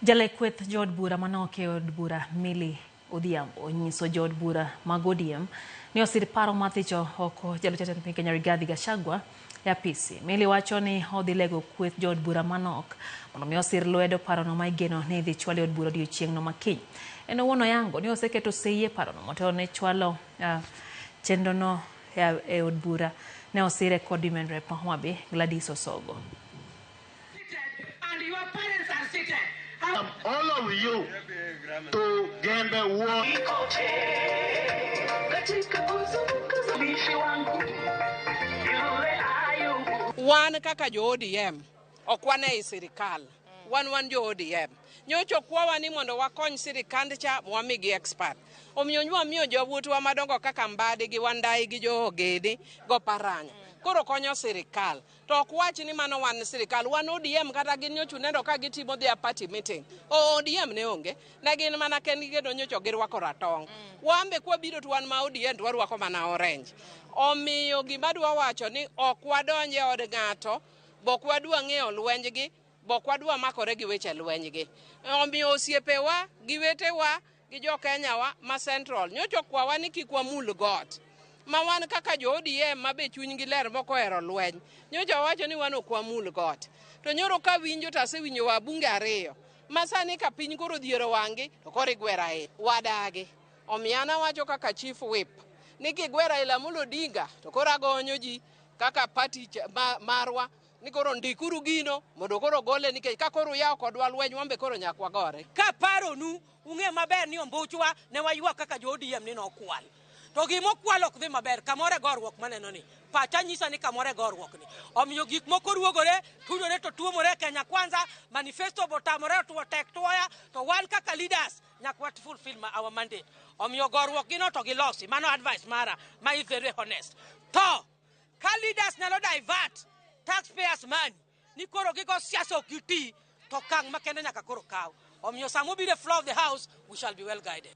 Jale kweth jood bura manok e od bura Millie Odhiambo onyiso jood bura mag ODM ni osir paro mar thicho oko jalup jatend piny Kenya Rigathi Gachagua e apisi. Millie wacho ni odhi lego kweth jood bura manok mondo mi osir lwedo parono ma igeno ni idhi chwal e od bura odiochieng'no ma kiny. En owuon oyango ni oseketo sei e parono motelo ne chwalo chenrono e od bura ne osire kod Women Rep ma Homa Bay Gladys Osogo. And your parents are seated. All of you to Gembe War. Wan kaka jo ODM ok wan ei sirikal, wan jo ODM. Nyocha okwawa ni mondo wakony sirikand cha wamigi expert. Omiyo nywamiyo jowuotwa madongo kaka Mbadi gi Wandai gi jo Ogede go Paranya. Koro konyo sirikal. To ok wach ni mano wan sirikal, wan ODM kata gin nyocha uneno ka gitimo their party meeting. ODM ne onge, ne gin mana kendgi kendo nyocha girwako ratong'. Wan be kwabiro to wan ma ODM to warwako mana orange. Omiyo gima adwa wacho ni ok wadonj e od ng'ato, bok wadwa ng'eyo lwenjgi, bok wadwa makore gi weche lwenygi. Omiyo osiepewa gi wetewa gi jo Kenya wa ma Central nyocha okwawa ni kik wamul got. Ma wan kaka jo ODM ma be chunygi ler mok ohero lweny. Nyocha wawacho ni wan ok wamul got. To nyoro kawinjo to asewinjo wabunge ariyo. Ma sani ka piny koro odhiero wang'gi to koro igwe Raila. Wadagi. Omiyo an awacho kaka chief whip ni kigwe Raila Amolo Odinga to koro agonyo ji kaka party marwa ni koro ndikuru gino mondo koro gole nikech ka koro uyawo kodwa lweny wan be koro nyaka wagore. Kaparonu ung'e maber ni ombuchwa ne waywak kaka jo ODM ni nokwal. To gima okwal ok dhi maber, kamoro e goruok maneno ni. Pacha nyisa ni kamoro e goruok ni. Omiyo gik moko ruogore, tudore to tuomore Kenya Kwanza, manifesto botamore otuo tek tuoya, to wan kaka leaders nyaka wa fulfill our mandate. Omiyo goruok gino to gilosi, mano advice mara, ma is very honest. To ka leaders nyalo divert taxpayers money, ni koro gigo siasa ok giti, to okang' makende nyaka koro kaw. Omiyo sama obiro e floor of the house, we shall be well guided.